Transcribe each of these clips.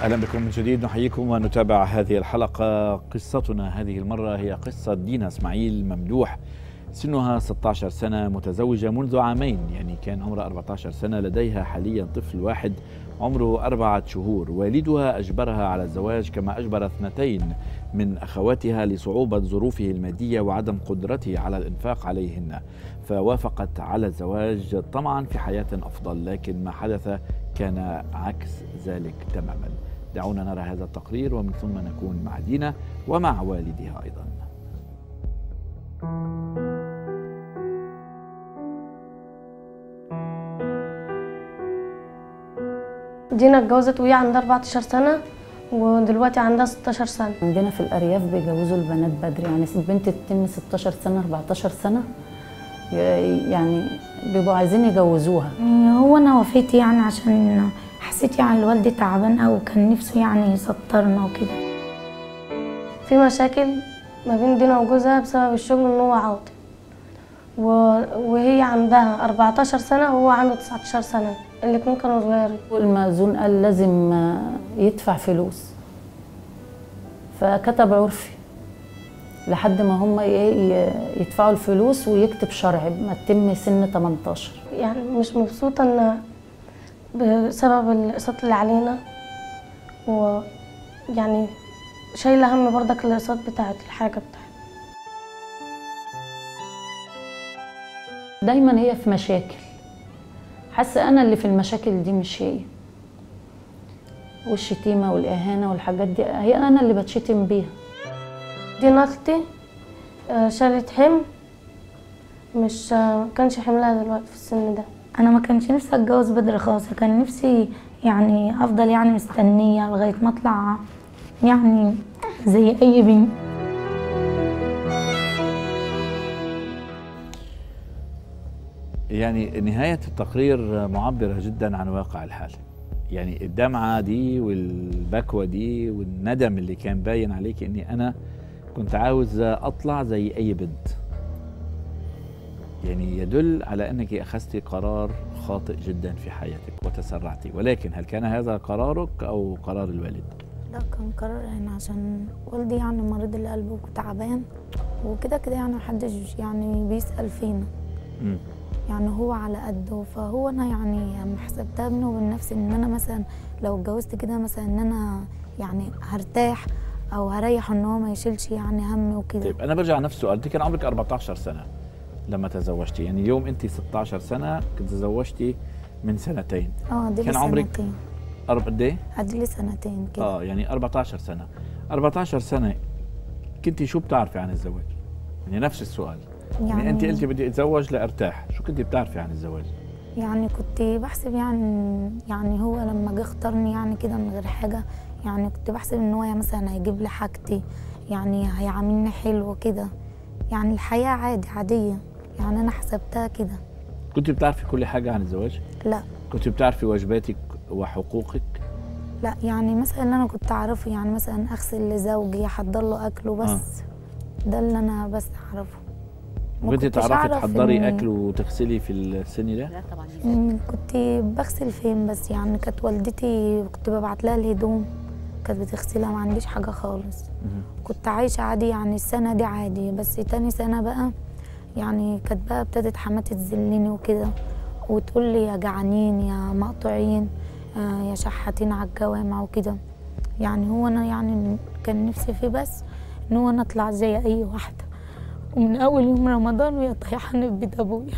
أهلا بكم من جديد، نحييكم ونتابع هذه الحلقة. قصتنا هذه المرة هي قصة دينا إسماعيل ممدوح، سنها 16 سنة، متزوجة منذ عامين، يعني كان عمرها 14 سنة، لديها حاليا طفل واحد عمره 4 شهور. والدها أجبرها على الزواج كما أجبر 2 من أخواتها لصعوبة ظروفه المادية وعدم قدرته على الإنفاق عليهن، فوافقت على الزواج طمعا في حياة أفضل، لكن ما حدث كان عكس ذلك تماما. دعونا نرى هذا التقرير ومن ثم نكون مع دينا ومع والدها أيضا. دينا اتجوزت وهي عندها 14 سنة ودلوقتي عندها 16 سنة. عندنا في الأرياف بيجوزوا البنات بدري، يعني البنت تتم 16 سنة 14 سنة يعني بيبقوا عايزين يجوزوها. هو أنا وافقت يعني عشان حسيت يعني الوالد تعبان أو كان نفسه يعني يسطرنا وكده. في مشاكل ما بين دينا وجوزها بسبب الشغل إن هو عاطل، وهي عندها 14 سنة وهو عنده 19 سنة، الاتنين كانوا صغيرين. والمأذون قال لازم يدفع فلوس، فكتب عرفي لحد ما هم يدفعوا الفلوس ويكتب شرعي ما تتم سن 18. يعني مش مبسوطة إن بسبب الأقساط اللي علينا، ويعني شايلة هم برضك الأقساط بتاعت الحاجة بتاعتنا. دايما هي في مشاكل، حاسه انا اللي في المشاكل دي مش هي، والشتيمه والاهانة والحاجات دي هي انا اللي بتشتم بيها. دينا اختي شالت حمل مش كانش حملها دلوقتي في السن ده. انا ما كانش نفسي اتجوز بدري خالص، كان نفسي يعني افضل يعني مستنيه لغاية ما اطلع يعني زي اي بنت. يعني نهاية التقرير معبرة جدا عن واقع الحال، يعني الدمعة دي والبكوة دي والندم اللي كان باين عليك إني أنا كنت عاوز أطلع زي أي بنت، يعني يدل على أنك أخذتي قرار خاطئ جدا في حياتك وتسرعتي. ولكن هل كان هذا قرارك أو قرار الوالد؟ لا، كان قرار يعني عشان والدي يعني مريض القلب وتعبان وكده كده، يعني محدش يعني بيسأل فينا. يعني هو على قده، فهو انا يعني لما حسبتها بيني وبين نفسي ان انا مثلا لو اتجوزت كده مثلا ان انا يعني هرتاح او هريح ان هو ما يشيلش يعني هم وكده. طيب انا برجع نفس السؤال، انت كان عمرك 14 سنة لما تزوجتي، يعني اليوم انت 16 سنة، كنت تزوجتي من سنتين. دي كان عمرك قد ايه؟ ادي لي سنتين كده. يعني 14 سنة، 14 سنة كنتي شو بتعرفي عن الزواج؟ يعني نفس السؤال. يعني انت قلتي بدي اتزوج لارتاح، شو كنتي بتعرفي عن الزواج؟ يعني كنت بحسب يعني هو لما جه اختارني يعني كده من غير حاجة، يعني كنت بحسب ان هو مثلا هيجيب لي حاجتي، يعني هيعاملني حلو كده، يعني الحياة عادي عادية، يعني انا حسبتها كده. كنت بتعرفي كل حاجة عن الزواج؟ لا. كنت بتعرفي واجباتك وحقوقك؟ لا، يعني مثلا اللي انا كنت اعرفه يعني مثلا اغسل لزوجي، احضر له اكله بس. ده اللي انا بس اعرفه. كنت تعرفي تحضري اكل وتغسلي في السن ده؟ لا طبعا. كنت بغسل فين بس، يعني كانت والدتي كنت ببعت لها الهدوم كانت بتغسلها، ما عنديش حاجة خالص. كنت عايشه عادي يعني السنة دي عادي، بس تاني سنة بقى يعني كانت بقى ابتدت حماتي تذلني وكده وتقول لي يا جعانين يا مقطوعين يا شحاتين على الجوامع وكده. يعني هو انا يعني كان نفسي فيه بس ان هو انا اطلع زي اي واحدة، ومن اول يوم رمضان وهي طيحاني في بيت ابويا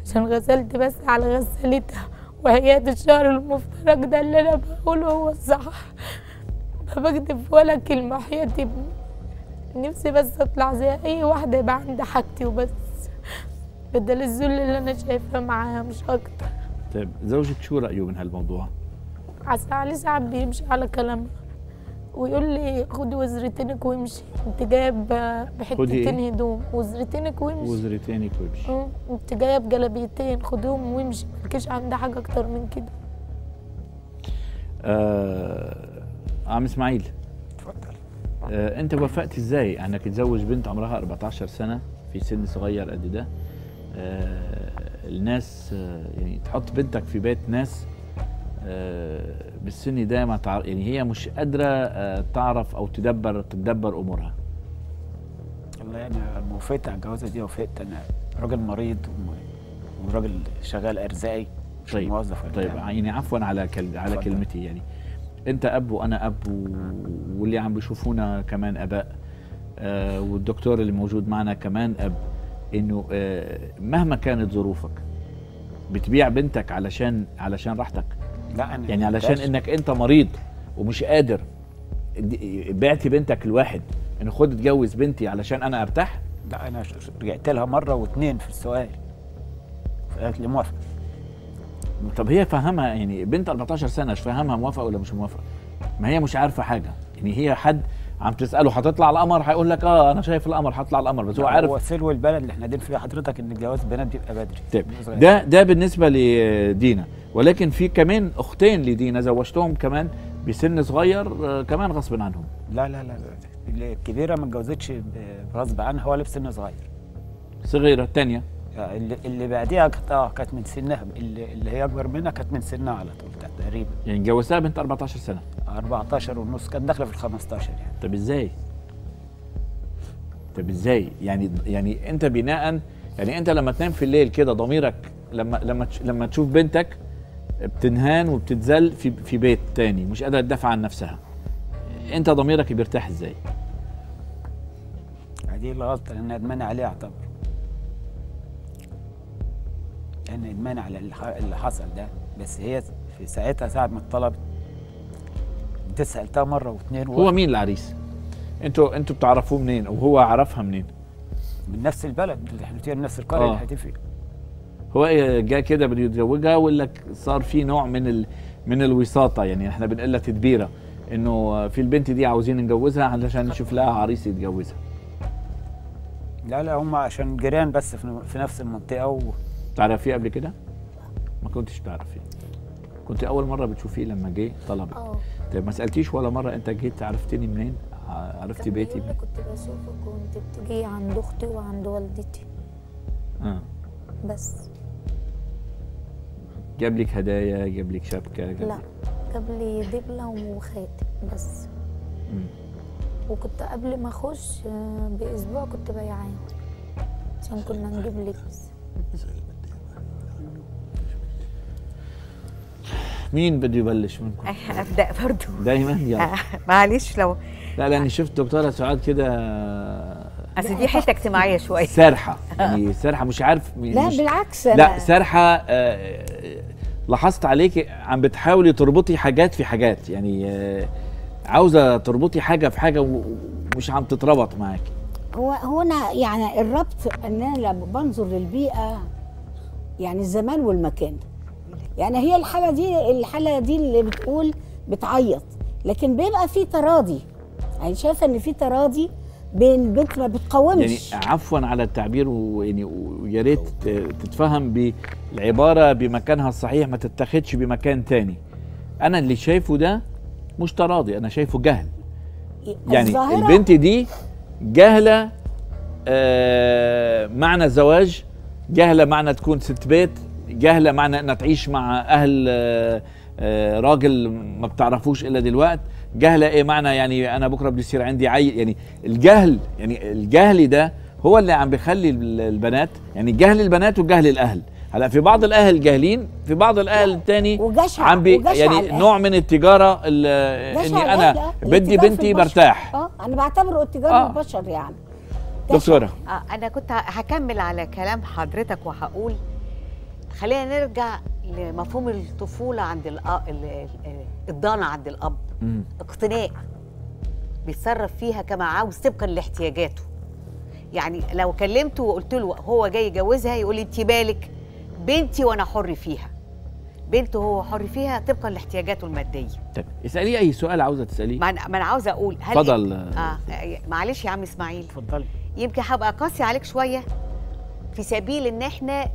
عشان غسلت بس على غسالتها، وحياة الشهر المفترق ده اللي انا بقوله هو الصح، ما بكدب ولا كلمة. حياة ابني نفسي بس اطلع زي اي واحدة يبقى عندي حاجتي وبس، بدل الذل اللي انا شايفاه معاها مش اكتر. طيب زوجك شو رايه من هالموضوع؟ عليه ساعات بيمشي على كلامها ويقول لي خدي وزرتينك وامشي، انت جاية بحتتين هدوم، وزرتينك وامشي، وزرتينك وامشي، انت جاية بجلابيتين خديهم وامشي، مالكيش عندي حاجة اكتر من كده. عم اسماعيل اتفضل. انت وافقت ازاي انك تتزوج بنت عمرها 14 سنة في سن صغير قد ده؟ الناس يعني تحط بنتك في بيت ناس بالسن ده ما تعرف، يعني هي مش قادرة تعرف او تدبر امورها؟ والله انا وافقت على الجوازه دي، وافقت. انا راجل مريض وراجل شغال ارزاقي، مش طيب موظف. طيب يعني عفوا على على كلمتي، يعني انت اب وانا اب واللي عم بيشوفونا كمان اباء، والدكتور اللي موجود معنا كمان اب، انه مهما كانت ظروفك بتبيع بنتك علشان راحتك؟ لا أنا يعني علشان انك انت مريض ومش قادر بعت بنتك الواحد انه خد اتجوز بنتي علشان انا ارتاح؟ لا انا رجعت لها مرة واثنين في السؤال، فقالت لي موافقة. طب هي فهمها، يعني بنت 14 سنة مش فاهمها موافقة ولا مش موافقة؟ ما هي مش عارفه حاجة، يعني هي حد عم تساله هتطلع القمر هيقول لك اه انا شايف القمر هطلع القمر، بس هو عارف. هو سلو البلد اللي احنا قاعدين فيها حضرتك ان الجواز البنات بيبقى بدري. طيب ده بالنسبة لدينا، ولكن في كمان اختين لدينا زوجتهم كمان بسن صغير كمان غصب عنهم. لا لا لا، الكبيرة ما اتجوزتش بغصب عنها ولا بسن صغير. صغيرة الثانية اللي بعديها كانت من سنها، اللي هي اكبر منها كانت من سنها على طول تقريبا. يعني اتجوزتها بنت 14 سنة؟ 14 ونص، كانت داخله في ال 15 يعني. طب ازاي؟ طب ازاي؟ يعني انت بناء، يعني انت لما تنام في الليل كده ضميرك لما لما تشوف بنتك بتنهان وبتتذل في بيت تاني مش قادرة تدافع عن نفسها، انت ضميرك بيرتاح ازاي؟ دي الغلطة اللي انا ندمان عليها اعتبر. انا ندمان على اللي حصل ده، بس هي في ساعتها ساعة ما اتطلبت انت سالتها مرة واثنين. هو مين العريس؟ انتوا بتعرفوه منين وهو عرفها منين؟ من نفس البلد اللي احنا فيها، من نفس القرية اللي احنا فيها. هو جه كده بده يتزوجها ولا صار في نوع من الوساطة؟ يعني احنا بنقول لها تدبيره انه في البنت دي عاوزين نجوزها علشان نشوف لها عريس يتجوزها. لا لا، هم عشان جيران بس في نفس المنطقة. تعرفيه قبل كده؟ ما كنتش تعرفيه. كنت اول مرة بتشوفيه لما جه طلبك. طيب ما سالتيش ولا مرة انت جيت عرفتني منين؟ عرفتي بيتي منين؟ كنت بشوفك وانت بتيجي عند اختي وعند والدتي. بس جاب لك هدايا؟ جاب لك شبكة؟ لا، جاب لي دبله وخاتم بس. وكنت قبل ما اخش باسبوع كنت بيعاه عشان كنا نجيب لبس. مين بده يبلش منكم؟ ابدا برضه دايما يلا. معلش لو لا، لاني شفت دكتورة سعاد كده، اصل دي حتة اجتماعية شوية سارحه، يعني سارحه مش عارف. لا مش بالعكس، لا سارحه. لاحظت عليكي عم بتحاولي تربطي حاجات في حاجات، يعني عاوزه تربطي حاجة في حاجة ومش عم تتربط معاكي. هو هنا يعني الربط ان انا لما بنظر للبيئة يعني الزمان والمكان، يعني هي الحالة دي، الحالة دي اللي بتقول بتعيط، لكن بيبقى في تراضي، يعني شايفه ان في تراضي بين بنت ما بتقاومش. يعني عفوا على التعبير، ويعني ويا ريت تتفهم بالعباره بمكانها الصحيح، ما تتاخدش بمكان تاني. انا اللي شايفه ده مش تراضي، انا شايفه جهل. يعني البنت دي جاهله معنى الزواج، جاهله معنى تكون ست بيت، جاهله معنى انها تعيش مع اهل راجل ما بتعرفوش الا دلوقتي، جاهله ايه معنى يعني انا بكره بده يصير عندي عيل. يعني الجهل، يعني الجهل ده هو اللي عم بيخلي البنات، يعني جهل البنات وجهل الاهل. هلا في بعض الاهل جاهلين، في بعض الاهل الثاني عم بي يعني نوع من التجارة اني انا بدي بنتي برتاح. انا بعتبره التجارة بالبشر يعني. دكتورة انا كنت هكمل على كلام حضرتك وهقول خلينا نرجع لمفهوم الطفولة عند الضانه عند الاب. اقتناء بيتصرف فيها كما عاوز طبقا لاحتياجاته. يعني لو كلمته وقلت له هو جاي يجوزها يقول لي انت بالك بنتي وانا حر فيها. بنته هو حر فيها طبقا لاحتياجاته المادية. طيب اساليه اي سؤال عاوزه تساليه. ما انا عاوزه اقول هل اتفضل. معلش يا عم اسماعيل. اتفضلي. يمكن هبقى قاسي عليك شوية في سبيل ان احنا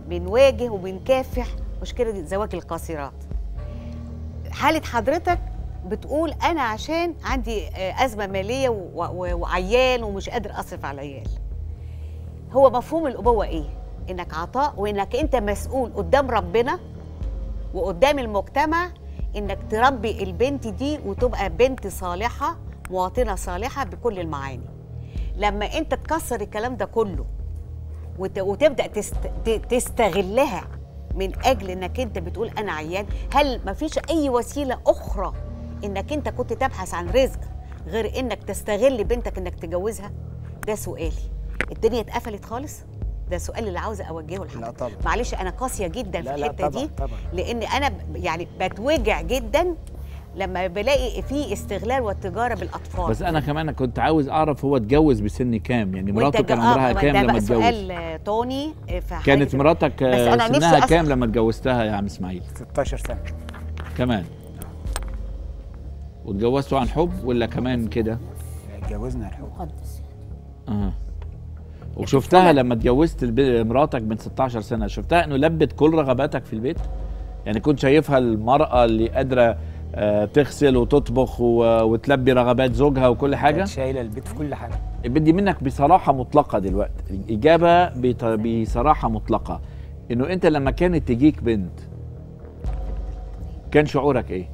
بنواجه وبنكافح مشكلة زواج القاصرات. حاله حضرتك بتقول انا عشان عندي ازمة ماليه وعيال ومش قادر اصرف على العيال. هو مفهوم الابوة ايه؟ انك عطاء وانك انت مسؤول قدام ربنا وقدام المجتمع انك تربي البنت دي وتبقى بنت صالحه، مواطنه صالحه بكل المعاني. لما انت تكسر الكلام ده كله وتبدا تستغلها من اجل انك انت بتقول انا عيان، هل مفيش اي وسيلة اخرى انك انت كنت تبحث عن رزق غير انك تستغل بنتك انك تجوزها؟ ده سؤالي. الدنيا اتقفلت خالص؟ ده السؤال اللي عاوزه اوجهه لحضرتك. لا طبعا، معلش انا قاسية جدا في الحتة دي طبعا. لان انا يعني بتوجع جدا لما بلاقي في استغلال والتجارة بالاطفال. بس انا كمان كنت عاوز اعرف هو اتجوز بسن كام؟ يعني مراته كان عمرها كام لما اتجوز؟ سؤال توني. كانت مراتك سنها كام لما اتجوزتها يا عم اسماعيل؟ 16 سنة كمان. واتجوزتوا عن حب ولا كمان كده؟ اتجوزنا عن حب مقدس. وشفتها لما اتجوزت مراتك من 16 سنة، شفتها انه لبت كل رغباتك في البيت؟ يعني كنت شايفها المرأة اللي قادرة تغسل وتطبخ وتلبي رغبات زوجها وكل حاجة؟ شايلة البيت في كل حاجة. بدي منك بصراحة مطلقة دلوقتي، الإجابة بصراحة مطلقة، إنه أنت لما كانت تجيك بنت كان شعورك إيه؟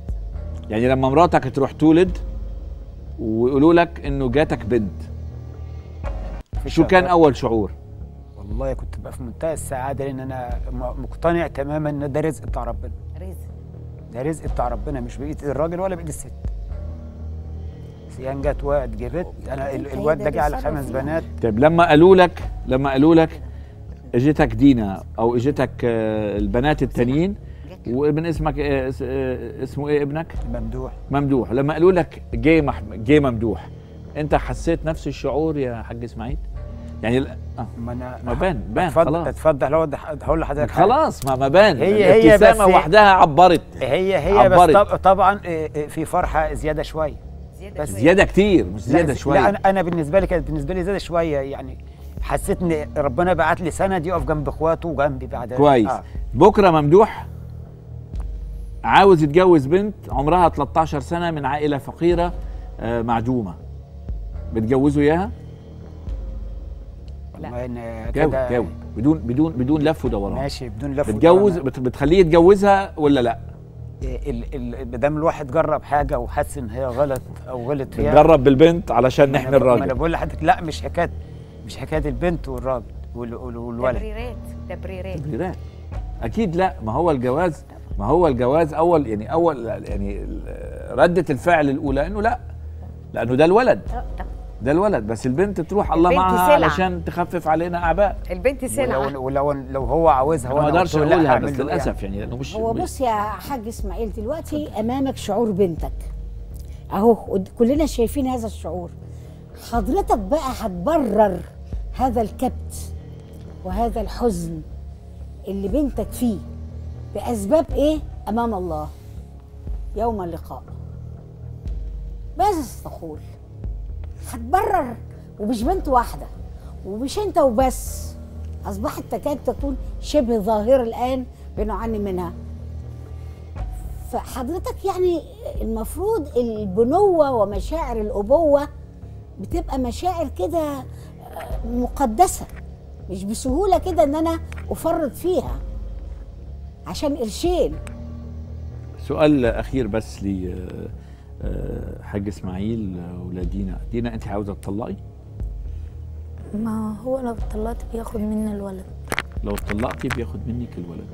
يعني لما مراتك تروح تولد ويقولوا لك إنه جاتك بنت، شو كان أول شعور؟ والله كنت بقى في منتهى السعادة، لأن أنا مقتنع تماما إن ده رزق بتاع ربنا. رزق، ده رزق بتاع ربنا، مش بإيد الراجل ولا بإيد الست. سيان جت وقت جبت أنا الواد ده جه على 5 بنات. طيب لما قالوا لك اجتك دينا أو اجتك البنات التانيين، وابن اسمك اسمه إيه ابنك؟ ممدوح. ممدوح، لما قالوا لك جه ممدوح، أنت حسيت نفس الشعور يا حاج إسماعيل؟ يعني ما انا ما بان خلاص. اتفضل. هقول لحضرتك خلاص ما بان، هي الابتسامة وحدها عبرت. هي عبرت. بس طبعا في فرحه زيادة شوية، بس زيادة كتير مش زيادة شوية. لا انا بالنسبة لي كانت بالنسبة لي زيادة شوية، يعني حسيت ان ربنا بعت لي سند يقف جنب اخواته وجنبي بعد. كويس. بكره ممدوح عاوز يتجوز بنت عمرها 13 سنة من عائلة فقيرة معدومة، بتجوزوا اياها؟ لا. جاوب بدون بدون بدون لف ودوران. ماشي، بدون لف ودوران. بتجوز، بتخليه يتجوزها ولا لا؟ ما دام الواحد جرب حاجة وحس ان هي غلط او غلط فيها، بتجرب بالبنت علشان نحمي الراجل. ما انا بقول لحضرتك لا، مش حكاية البنت والراجل والولد. تبريرات اكيد. لا، ما هو الجواز اول، يعني اول يعني رده الفعل الاولى انه لا، لانه ده الولد. ده الولد، بس البنت تروح الله معها علشان تخفف علينا اعباء. البنت سلعه. ولو لو هو عاوزها وانا ما اقدرش اقولها، بس للاسف يعني لانه مش هو. بص يا حاج اسماعيل، دلوقتي امامك شعور بنتك اهو، كلنا شايفين هذا الشعور. حضرتك بقى هتبرر هذا الكبت وهذا الحزن اللي بنتك فيه باسباب ايه امام الله يوم اللقاء؟ بس تقول هتبرر، ومش بنت واحدة ومش انت وبس، اصبحت تكاد تكون شبه ظاهره الان بنعاني منها. فحضرتك يعني المفروض البنوة ومشاعر الابوة بتبقى مشاعر كده مقدسة، مش بسهولة كده ان انا افرط فيها عشان قرشين. سؤال اخير بس لي حاج اسماعيل ولا دينا. دينا، انت عاوزه تطلقي؟ ما هو لو اتطلقت بياخد مني الولد. لو اتطلقتي بياخد منك الولد.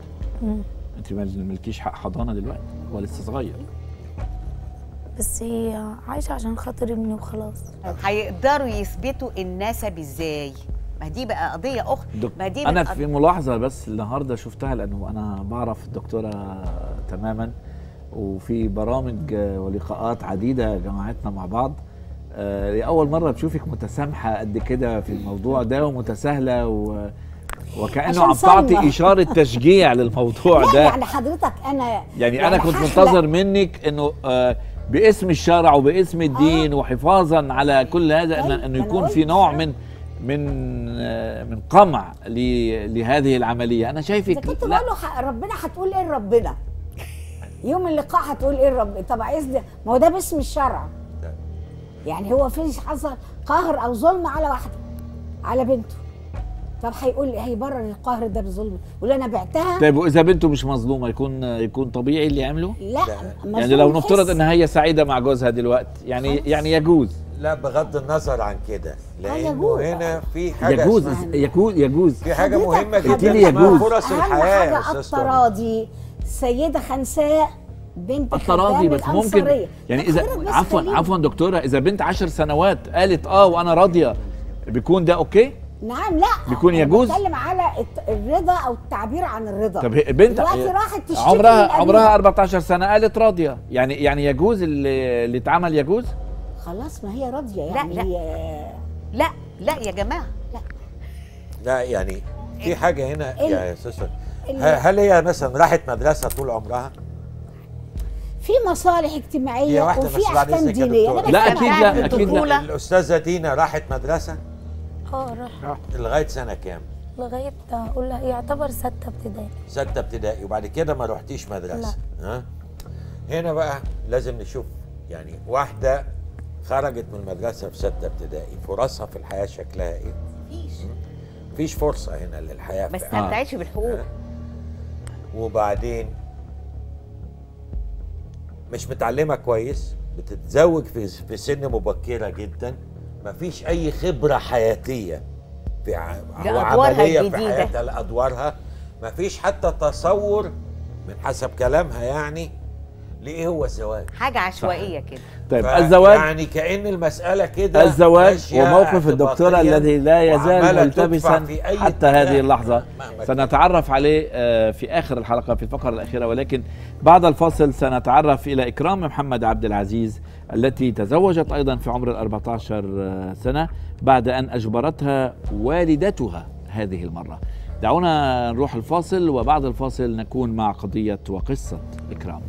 انت مالكيش حق حضانة دلوقتي، هو لسه صغير. بس هي عايشه عشان خاطر ابني وخلاص. هيقدروا يثبتوا النسب ازاي؟ ما دي بقى قضية اخرى. ما دي انا في ملاحظة بس النهارده شفتها، لانه انا بعرف الدكتورة تماما، وفي برامج ولقاءات عديدة جمعتنا مع بعض. لأول مرة بشوفك متسامحة قد كده في الموضوع ده، ومتساهلة وكأنه عم تعطي إشارة تشجيع للموضوع ده. يعني حضرتك أنا يعني أنا كنت منتظر منك إنه باسم الشرع وباسم الدين وحفاظا على كل هذا إنه يكون في نوع من من من قمع لهذه العملية. أنا شايفك كنت بقول له ربنا هتقول إيه لربنا؟ يوم اللقاء هتقول ايه الرب؟ طب عايز، ما هو ده باسم الشرع. يعني هو فيش حصل قهر او ظلم على واحدة، على بنته. طب هيقول هيبرر القهر ده بالظلم، يقول انا بعتها. طيب واذا بنته مش مظلومة يكون طبيعي اللي عمله؟ لا يعني لو نفترض ان هي سعيدة مع جوزها دلوقتي يعني يجوز. لا بغض النظر عن كده، لانه هنا في حاجة يجوز في حاجة مهمة جدا اسمها فرص الحياة يا استاذ. التراضي، السيدة خنساء بنت التراضي بس ممكن يعني اذا عفوا دكتورة، اذا بنت 10 سنوات قالت وانا راضية، بيكون ده okay؟ نعم لا بيكون يجوز. بتكلم على الرضا او التعبير عن الرضا. طب بنت دلوقتي راحت تشتكي عمرها 14 سنة قالت راضية، يعني يجوز اللي اتعمل يجوز؟ خلاص ما هي راضية يعني. لا لا لا لا يا جماعة، لا لا يعني في حاجة هنا يا استاذ، هل هي مثلا راحت مدرسه طول عمرها؟ في مصالح اجتماعية وفي احكام دينية. لا اكيد لا اكيد لا. الاستاذة دينا راحت مدرسه؟ راحت. لغاية سنة كام؟ لغاية اقول يعتبر 6 ابتدائي. 6 ابتدائي، وبعد كده ما رحتيش مدرسه؟ لا. ها؟ هنا بقى لازم نشوف يعني واحدة خرجت من المدرسة في 6 ابتدائي، فرصها في الحياة شكلها ايه؟ مفيش فرصة هنا للحياة. ما استمتعتش بالحقوق. وبعدين مش متعلمة كويس، بتتزوج في سن مبكرة جدا، مفيش اي خبره حياتيه في عملية في حياتها لادوارها، مفيش حتى تصور من حسب كلامها يعني ليه هو الزواج، حاجة عشوائية كده. طيب الزواج يعني كأن المسالة كده، الزواج وموقف الدكتورة الذي لا يزال ملتبسا حتى هذه اللحظة سنتعرف عليه في اخر الحلقة في الفقرة الاخيرة، ولكن بعد الفاصل سنتعرف الى اكرام محمد عبد العزيز التي تزوجت ايضا في عمر 14 سنة بعد ان اجبرتها والدتها هذه المرة. دعونا نروح الفاصل، وبعد الفاصل نكون مع قضية وقصة اكرام.